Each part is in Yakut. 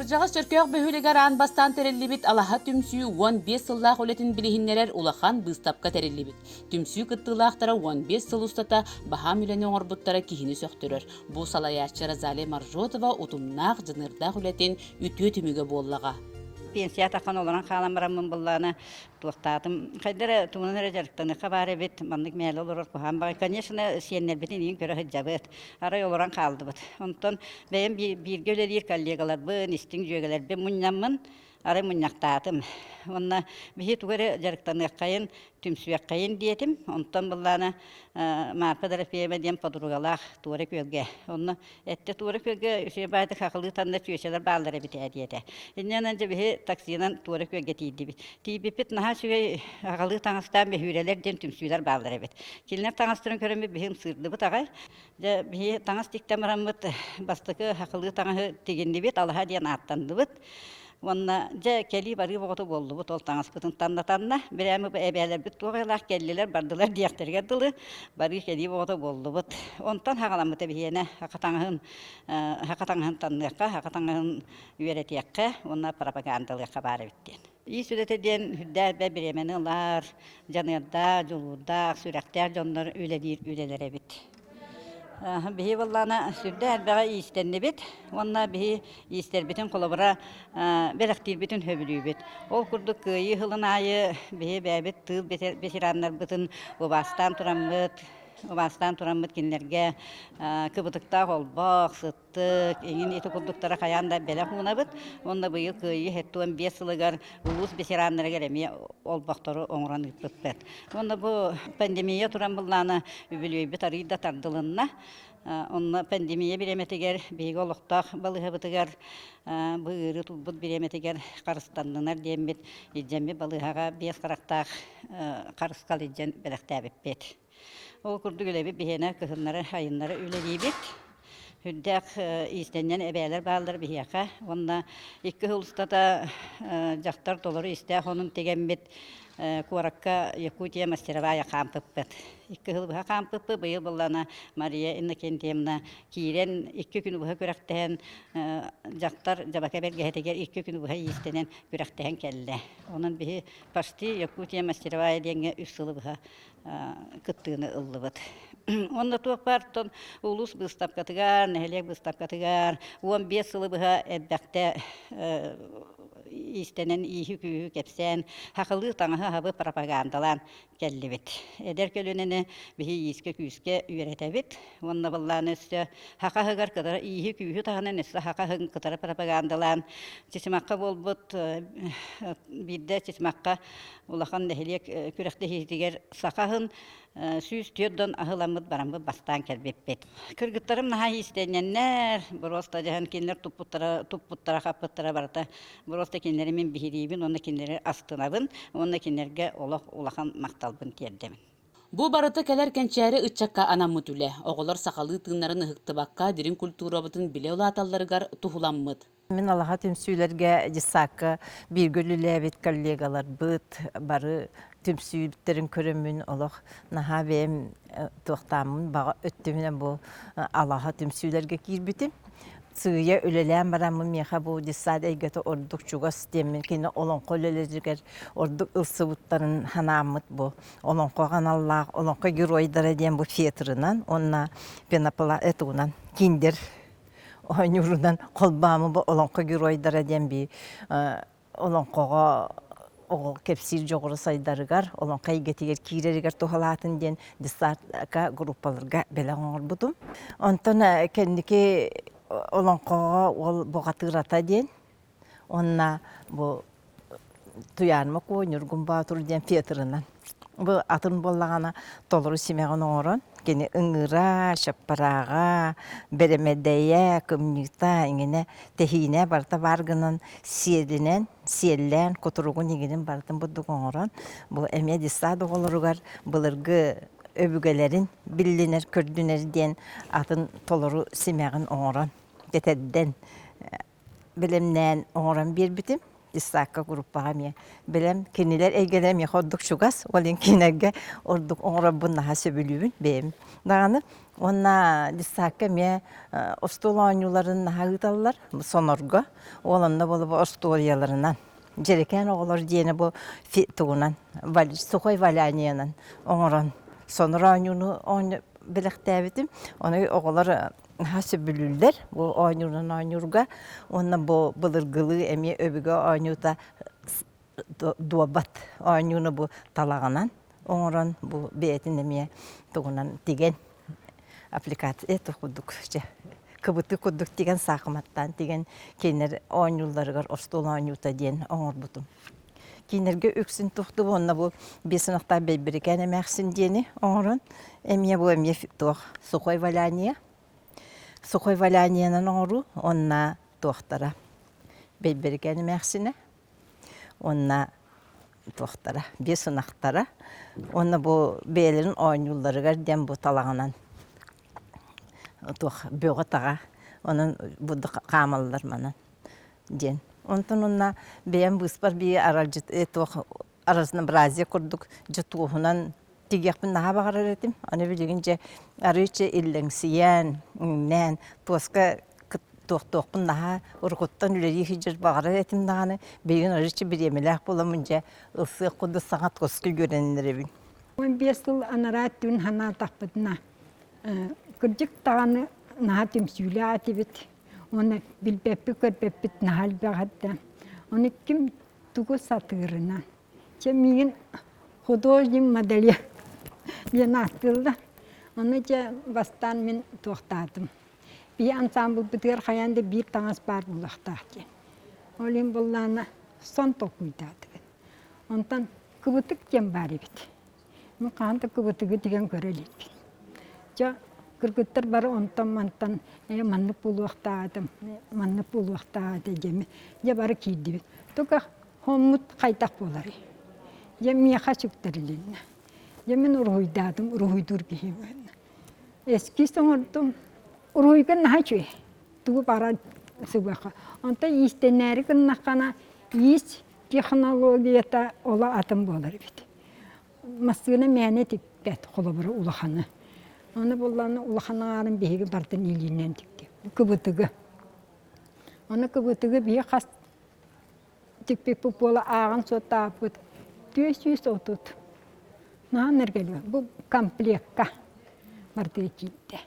Кырдьаҕас Чөркөөх бөһүөлэгэр аан бастаан тэриллибит Алаһа түмсүү 15 сыллаах үлэтин билиһиннэрэр улахан быыстапка тэриллибит. Түмсүү кыттыылаахтара 15 сыл устата баһаам үлэни оҥорбуттара киһини сөхтөрөр. Бу салайааччы Розалия Моржотова утумнаах, дьаныардаах үлэтин үтүө түмүгэ буоллаҕа. Пенсия таххан олорон хаалан бараммын быллаана туохтаатым. Хайда эрэ тугунан эрэ дьарыктаныахха баар эбит, маннык мээлэ олорор куһаан баҕай. Конечно, сиэннэрбитин иин көрө сылдьабыт. Арай олорон хаалдыбыт. Онтон бэйэм бииргэ үлэлиир коллегаларбын, истиҥ дьүөгэлэрбин мунньаммын, арай мунньахтаатым. Уонна биһи тугу эрэ дьарыктаныаххайын, түмсүөххэйин диэтим. Онтон быллаана Марфа Дорофеева диэн подругалаах Туора Күөлгэ. Онно эттэ Туора Күөлгэ үчүгэй баайдык хахылыы танна чүөчэлэр бааллар эбит ээ диэтэ. Иннинэн дьэ биһи таксинан Туора Күөлгэ тиийдибит. Тиийбиппит наһаа үчүгэй аҕалыы таҥастаан бөһүүрэлэр диэн түмсүүлэр бааллар эбит. Кинилэр таҥастарын көрөммүт биһи ымсыырдыбыт аҕай. Дьэ биһи таҥас тиктэн бараммыт бастакы хахылыы таҥаһы тигиннибит, алаһа диэн ааттанныбыт. Уонна дьэ кэлии-барыы боҕото буоллубут ол таҥаспытын танна-танна. Бирээмэ эбээлэрбит туох айылаах кэллилэр, бардылар диэхтэригэр дылы барыы-кэлии боҕото буоллубут. Онтон хаҕаламмыта биһиэнэ саха таҥаһын саха таҥаһын танныахха, саха таҥаһын үөрэтиэххэ уонна пропагандалыахха баар эбит диэн. Иис үлэтэ диэн үрдээх элбэх бириэмэни ылар, дьаныардаах, дьулуурдаах, сүрэхтээх дьоннор үлэлиир үлэлэрэ эбит. Биһи буоллаҕына сүрдээх элбэҕи иистэннибит уонна биһи иистэрбитин холобура бэлэхтиирбитин сөбүлүүбүт. Ол курдук Кыайыы сылын аайы биһи бэйэбит тыыл ветераннарбытын убаастаан тураммыт, убаастаан тураммыт кинилэргэ кыбытыктаах олбох, сыт Эҥин ити курдуктара хайаан да бэлэх уунабыт. Уонна быйыл Кыайыы 75 сылыгар улуус ветераннарыгар эмиэ олбохтору оҥорон ыыппыппыт. Уонна бу пандемия туран былаана үбүлүөйбүт арыый да тардылынна. Онно пандемия бириэмэтигэр биһиги олохтоох балыыһабытыгар бу ыарыы турбут бириэмэтигэр харыстаннынар диэммит илдьэммит балыыһаҕа биэс харахтаах харысхал илдьэн бэлэхтээбиппит. Ол курдук үлэбит биһиэнэ кыһыннары, айыннары үлэлиибит. Үрдээх иистэнньэн эбээлэр бааллар биһиэхэ. Уонна икки сыл устата дьахтар толору истээх онун тигэммит куоракка Якутия мастеровая хаампыппыт. Икки сыл быһа хаампыппыт. Быйыл быллана Мария Иннокентьевна киирэн икки күн быһа күрэхтэһэн дьахтар дьабака бэргэһэтигэр икки күн быһа иистэнэн күрэхтэһэн кэллэ. Онон биһи почти Якутия мастеровая диэҥҥэ үс сылы быһа кыттыыны ыллыбыт. Уонна туох баар улуус быыстапкатыгар, нэһилиэк быыстапкатыгар 15 сылы быһа элбэхтэ иистэнэн ииһи-күүһү кэпсээн, хахылыы таҥаһы-аһабы пропагандалаан кэллибит. Эдэр көлүөнэни биһи иискэ-күүскэ үөрэтэбит. Уонна быллаан өссө хаха аһыгар кытары ииһи-күүһү таһынан өссө хаха аһын кытары пропагандалаан Чычымахха буолбут биирдэ Чычымахха улахан нэһилиэк күрэхтэһиитигэр саха аһын 104 дон аһыламмыт бараммыт бастаан кэлбиппит. Кыргыттарым наһаа иистэнньэннэр, боруоста дьаһан кинилэр туппуттара, туппуттара, хаппыттара барыта боруоста кинилэри мин биһириибин уонна кинилэри астынабын уонна кинилэргэ олох улахан махталбын тиэрдэбин. Бу барыта кэлэр кэнчээри ыччакка анаммыт үлэ. Оҕолор сахалыы тыыннарын ыһыктыбакка, дириҥ культурабытын билэ улааталларыгар туһуламмыт. Мин алаһа түмсүүлэргэ дьыссаакка бииргэ үлэлээбит коллегаларбыт бары түмсүүттэрин көрөммүн олох наһаа бэйэм туохтааммын баҕа өттүбүнэн бу алаһа түмсүүлэргэ киирбитим. Сыыйа үлэлээн бараммын миэхэ бу дьыссаат эйгэтэ ордук чугас диэммин кини олоҥхо үлэлэригэр ордук ылсыбыттарын санааммыт бу олоҥхоҕо аналлаах олоҥхо геройдара диэн бу фетрынан уонна пенопла этуунан киндер оонньуурунан холбооммут бу олоҥхо геройдара диэн би олоҥхоҕо оҕо кэпсиир дьоҕура сайдарыгар, олоҥхо эйгэтигэр киирэригэр туһалаатын диэн десантка группаларга бэлэх оҥорбутум. Онтон кэнники олоҥхоҕо уол бухатыыр ата диэн Уонна бу Туйаарыма Куо Ньургун Боотур диэн фетрынан. Бу атын буоллаҕына толору симэҕин оҥорон кини ыҥыра, чаппарааҕа, бэрэмэдэйэ, кымньыыта, иҥинэ, тэһиинэ барыта баар гынан сиэлинэн, сиэллээн, кутуругун иҥинин барытын бурдук оҥорон бу эмиэ детсад оҕолоругар былыргы өбүгэлэрин биллинэр, көрдүнэр диэн атын толору симэҕин оҥорон кэтэрдэн бэлэмнээн оҥорон биэрбитим. Детсадка группаҕа эмиэ бэлэм кинилэр эйгэлэрэ миэхэ ордук чугас, ол иһин кинилэргэ ордук оҥорорбун наһаа сөбүлүүбүн бэйэм даҕаны. Уонна детсадка эмиэ остуол оонньууларын наһаа ыыталлар сонорго. Ол онно буолуба остуоруйаларынан дьэрэкээн оҕолор диэни бу тугунан сухой валяниянан оҥорон сонор оонньууну бэлэхтээбитим. Ону оҕолор наһаа сөбүлүүллэр бу оонньуурунан оонньуурга уонна бу былыргылыы эмиэ өбүгэ оонньуута дуобат оонньууну бу талаҕынан оҥорон бу бэйэтин эмиэ тугунан тигэн аппликация курдук чэ кыбытыы курдук тигэн саахыматтаан тигэн кинилэр оонньуулларыгар остуол оонньуута диэн оҥорбутум. Кинилэргэ үксүн тухтубу уонна бу биэс ынахтаах бэйбэрикээн эмээхсин диэни оҥорон эмиэ бу эмиэ туох сухой валяние сухой валяниенан оҥоруу уонна туохтара бэйбэрикээн эмээхсинэ уонна туохтара биэс ынахтара уонна бу бэйэлэрин оонньуулларыгар диэн бу талаҕынан туох бөҕө-таҕа онон бу хаамаллар манан диэн. Онтон уонна бэйэм быыспар бии аралдьыт туох разнообразие курдук дьэ туоһунан тигиэхпин наһаа баҕарар этим. Аны билигин дьэ арыычча иллэҥсийэн, иҥнээн туоска туохтуохпун наһаа урукуттан үлэлии сылдьар баҕарар этим даҕаны билигин арыычча бириэмэлээх буоламмын дьэ ылсыах курдук саҥа туоска үөрэнэн эрэбин. 15 сыл анараа өттүн санаатахпытына, кырдьык даҕаны наһаа түмсүүлээх этибит. Уонна билбэппит-көрбөппүт наһаа элбэх этэ. Ону ким тугу сатыырынан. Чэ миигин художник модельер диэн ааттыыллар. Ону дьэ бастаан мин туохтаатым. Биһи ансаамбылбытыгар хайаан да биир таҥас баар буолуохтаах диэн. Ол иһин буоллаҕына сон толкуйдаатыбыт. Онтон кыбытык диэн баар эбит. Мин хаһан да кыбытыгы тигэн көрө иликпин. Дьэ, кыргыттар бары онтон-мантан ээ маннык буолуохтаатым, маннык буолуохтаата диэми дьэ бары киирдибит. Только хоммут хайдах буоларый? Дьэ миэхэ сүктэрилиннэ. Дьэ мин уруһуйдаатым, уруһуйдуур киһи Эскиз оҥордум. Уруһуйга наһаа үчүгэй. Тугу баран сыбыаха. Онтон иистэнээри гыннаххына иис технологията оло атын буолар эбит. Массыына мээнэ тикпэт, холобура улаханы. Ону буллаҕына улахан аҥаарын биһиги барытын илиинэн тиктик. Кыбытыгы. Ону кыбытыгы биһи хас тикпиппит буола ааҕан суоттаабыт 430. Наһаа нэргэлиэ. Бу комплекка барытыгар киирдэ.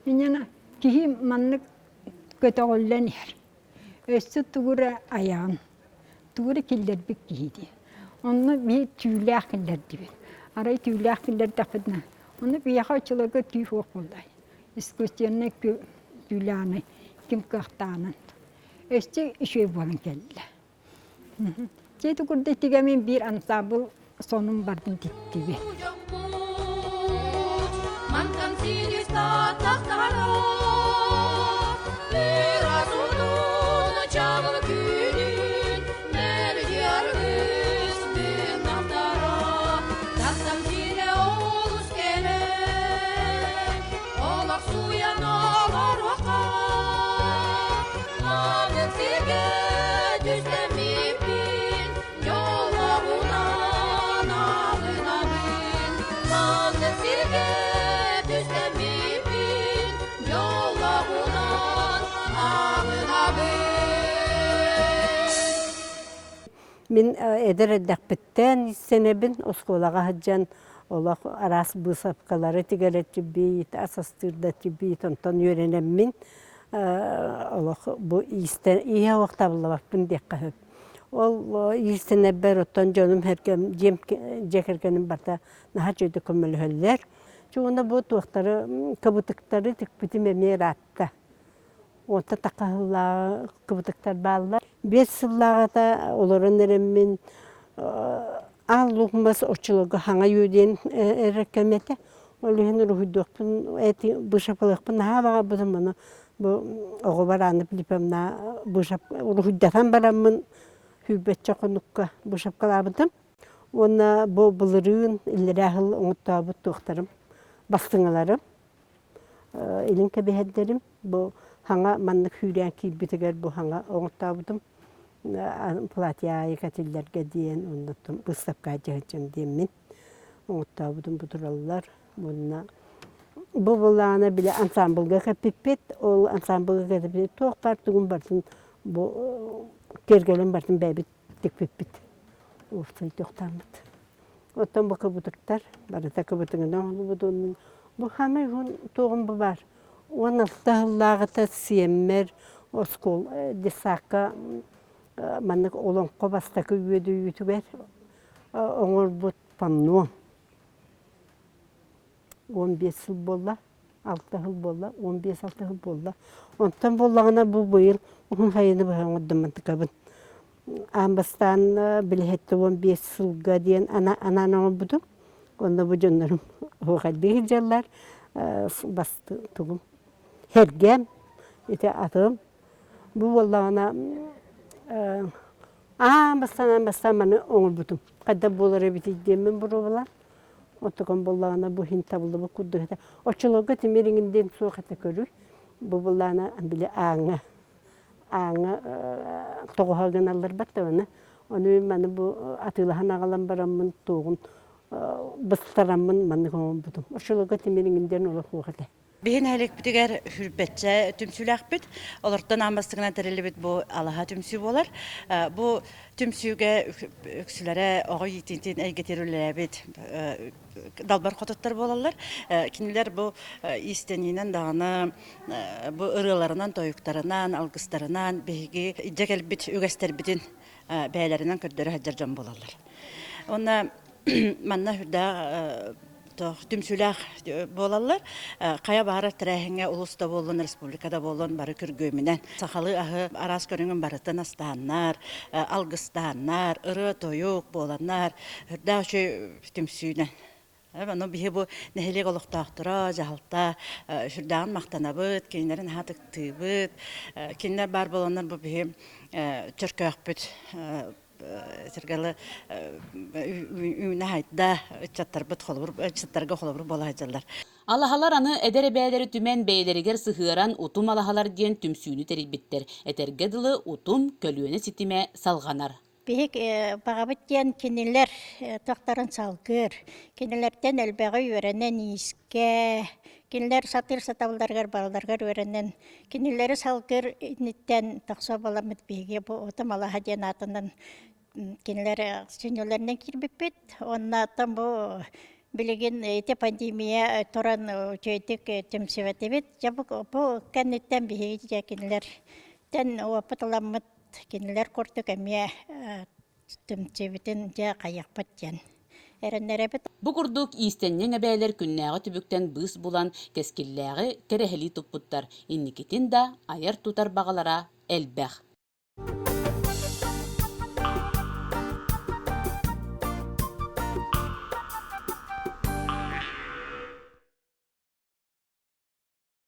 Инньэ киһи маннык көтөҕүллэн иһэр. Өссө тугу эрэ айаҕын, тугу эрэ киллэрбит киһи дии. Онно биир түүлээх киллэрдибит. Арай түүлээх киллэрдэхпитинэ, ону биһиэхэ оччолорго түү суох буолла. Искусственнай түүлээҕинэй ким кыахтааҕынан. Өссө үчүгэй буолан кэллэ. Дьэ ити курдук итигэ мин биир ансаамбыл сонун бардын титтибит. Мин эдэр эрдэхпиттэн сэнэбин оскуолаҕа сылдьан олох араас быысапкалары тигэрэтибит, ас астыырдатыбит, онтон үөрэнэммин олох бу иистэн ииһэ олох табыллыбаппын диэххэ сөп. Ол иистэнэрбэр оттон дьонум сэргэм дьиэм дьиэ кэргэним барыта наһаа үчүгэйдик көмөлөһөллөр. Чэ уонна бу туохтары кыбытыктары тикпитим эмиэ ыраатта. Уонтан тахха сыллааҕы кыбытыктар бааллар. Биэс сыллааҕыта олорон эрэммин аал луук мас оччолорго хаҥа үө диэн эрэр кэм этэ. Ол иһин уруһуйдуохпун эти быышапкалыахпын наһаа баҕарбытым ону бу оҕобор Анна Филипповна уруһуйдатан бараммын сүүрбэччэ хонукка быышапкалаабытым. Уонна бу былырыын иллэрээ сыл оҥоттообут туохтарым бастыҥаларым илин кэбиһэрдэрим бу хаҥа маннык сүүрээн киирбитигэр бу хаҥа оҥоттообутум. Платье аайы кэтиллэргэ диэн оннуттан быыстапка дьаһыччам диэммин оҥоттообутум бу тураллар. Уонна бу былаана били ансаамбылга кэппиппит. Ол ансаамбылга кэппиппит туох баар тугун барытын бу киэргэлин барытын бэйэбит тикпиппит. Уопсай туохтааммыт. Оттон бу кыбытыктар барыта кыбытыгынан оҥоһуллубут бу хаамай уһун туоҕум бу баар. 16 сыллааҕыта сиэммэр оскуола детсадка маннык олоҥхо бастакы үөдүйүүтүгэр оҥорбут панно 15 сыл буолла, 6 сыл буолла, 15-6 сыл буолла. Онтон буоллаҕына бу быйыл уһун хайыны быһа оҥордум мантыкабын. Аан бастаан билиһэттэ 15 сылга диэн анаан оҥорбутум. Онно бу дьоннорум оһуохайдыы сылдьаллар. Бас тугум Сэргэм, ити атым. Бу буоллаҕына аан бастаан аан бастаан маны оҥорбутум. Хайдах буолар эбитий диэммин боруобалаан. Оттокон буоллаҕына бу иһин табыллыбыт курдук этэ. Оччолорго тимир иҥин диэн суох этэ көрүү. Бу буоллаҕына били ааҥҥа ааҥҥа тоҕуһа гыналларбат даҕаны. Ону маны бу атыылаһан аҕалан бараммын туоҕун быстараммын маннык оҥорбутум. Оччолорго тимир иҥин диэн олох суох этэ. Биһи нэһилиэкпитигэр хүрбэччэ түмсүүлээхпит. Олортон аан бастакынан тэриллибит бу алаһа түмсүү буолар. Бу түмсүүгэ үксүлэрэ оҕо иитиитин эйгэтигэр үлэлээбит далбар хотуттар буолаллар. Кинилэр бу иистэниинэн даҕаны бу ырыаларынан, тойуктарынан, алгыстарынан биһиги илдьэ кэлбит үгэстэрбитин бэйэлэринэн көрдөрө сылдьар дьон буолаллар. Уонна манна үрдээх түмсүүлээх буолаллар. Хайа баҕарар тэрээһиҥҥэ улуус да буоллун, республика да буоллун бары күргүөмүнэн сахалыы аһы араас көрүҥүн барытын астааннар, алгыстааннар, ырыа-тойук буоланнар үрдээх үчүгэй түмсүүнэн. Ону биһи бу нэһилиэк олохтоохторо, дьаһалта сүрдээҕин махтанабыт, кинилэрин наһаа ытыктыыбыт. Кинилэр баар буоланнар бу биһи Чөркөөхпүт Сергалы үүнэ хайда ыччаттарбыт холобур ыччаттарга холобур буола сылдьаллар. Алаһалар аны эдэр эбээлэри түмэн бэйэлэригэр сыһыаран Утум алаһалар диэн түмсүүнү тэрийбиттэр. Этэргэ дылы утум көлүөнэ ситимэ салҕанар. Биһик баҕабыт диэн кинилэр тохторун салгыыр. Кинилэртэн элбэҕи үөрэнэн иискэ, кинилэр сатыыр сатабылларыгар барыларыгар үөрэнэн Кинилэри салгыр инниттэн тахса буоламмыт биһиги бу Утум алаһа диэн аатынан кинилэр сүнньүлэринэн киирбиппит. Уонна оттон бу билигин ити пандемия туран үчүгэйдик түмсүбэтибит. Дьэ бу, бу кэнниттэн биһиги дьэ кинилэртэн уопут ыламмыт кинилэр курдук эмиэ түмсүүбүтүн дьэ хайыахпыт диэн эрэннэрэбит. Бу курдук иистэнньэҥ эбээлэр күннээҕи түбүктэн быыс булан, кэскиллээҕи кэрэһэлии туппуттар, инникитин да айар-тутар баҕалара элбэх.